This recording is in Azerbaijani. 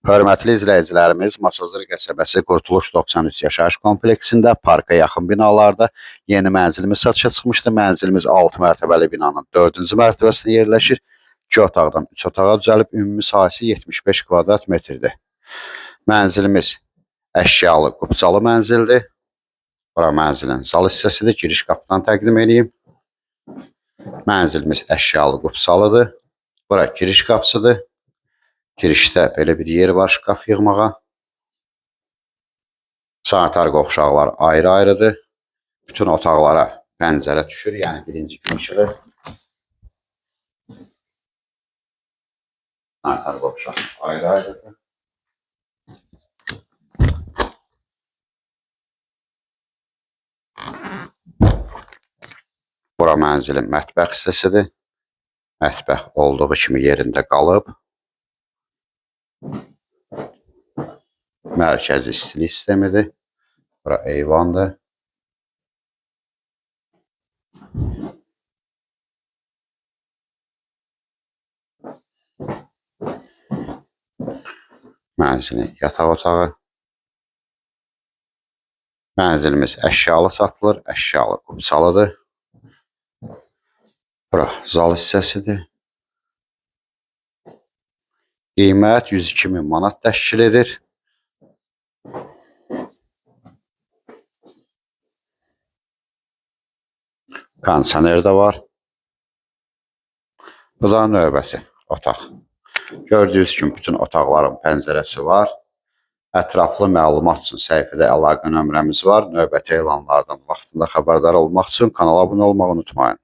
Hörmətli izləyicilərimiz, Masazır qəsəbəsi Qurtuluş 93 yaşayış kompleksində parka yaxın binalarda yeni mənzilimiz satışa çıxmışdı. Mənzilimiz 6 mərtəbəli binanın 4-cü mərtəbəsində yerləşir. 2 otaqdan 3 otağa düzəlib, ümumi sahəsi 75 kvadrat metrdir. Mənzilimiz əşyalı, qupçalı mənzildir. Bura mənzilin zal hissəsidir. Giriş qapıdan təqdim edeyim. Mənzilimiz əşyalı, qupçalıdır. Bura giriş qapısıdır. Girişdə belə bir yer var şkaf yığmağa. Sanitar qovşaqlar ayrı-ayrıdır. Bütün otaqlara pəncərə düşür, yəni birinci gün işığı. Sanitar qovşaq ayrı-ayrıdır. Bura mənzilin mətbəx hissəsidir. Mətbəx olduğu kimi yerində qalıb. Mərkəzi istilik sistemidir. Bura eyvandır. Mənzilin yataq otağı. Mənzilimiz əşyalı satılır, əşyalı qupçalıdır. Bura zal hissəsidir. Qiymət 102 min manat təşkil edir. Kondisioner də var. Bu da növbəti otaq. Gördüyünüz kimi bütün otaqların pəncərəsi var. Ətraflı məlumat üçün səhifədə əlaqə nömrəmiz var. Növbəti elanlardan vaxtında xəbərdar olmaq üçün kanala abunə olmağı unutmayın.